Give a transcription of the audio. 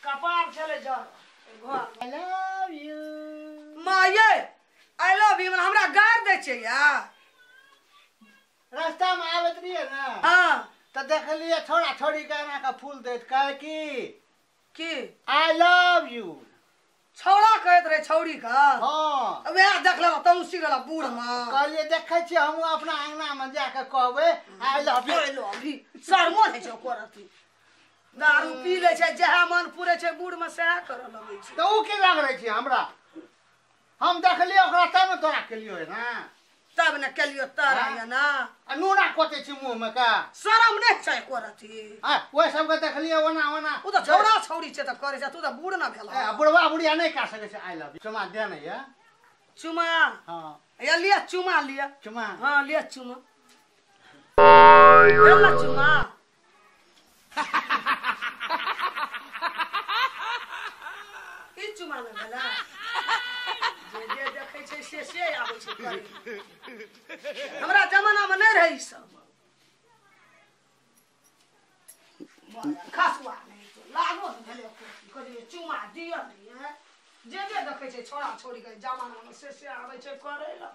कपार छले जर घर। I love you माये, I love you हमरा गार दै छै या। रास्ता में आबैत रहिए ना। हां। त देखलिए छोड़ा छोड़ी के एना के फूल देत, कहे की की I love you. छौड़ा कहैत रहे छौड़ी का। हां। वएह देखलक तमसी गेला बूढ़ में। कहलिए देखै छियै हम अपना अंगना में जाके कहबै I love you. I love you. शर्मो नै छै ओकर अथी। दारू पी लै छै, जएह मन पुरै छै बूढ़ में सएह करऽ लगै छै। त उ की लगै छै हमरा? हम देखलिए ओकरा तब ने तोरा केलियो है ना। तब ने केलियो तोरा या ना। आ नूना कोते छी मुंह में का। शरम नै छै ओकर अथी। आ ओइ सबके देखलिए ओना ओना। उ त छौड़ा छौड़ी छै त करै छै, तू त बूढ़ ना भेल। ए बुढ़वा बुढ़िया नै कह सकै छै I love you. चुमा दे नै या। चुमा? हां। या लिया चुमा लिया। चुमा? हां लिया चुमा। लिया चुमा। ई चुमा न भेला। जे जे देखै छै से से आबै छै करे। हमरा जमाना में नहीं रहे सब। खसुआ नहीं तो लागो न भेलै कहियो चुमा दिअ नहीं है। जे जे देखै छै छोड़ा छोड़ी के जमाना में से से आबै छै करै ला।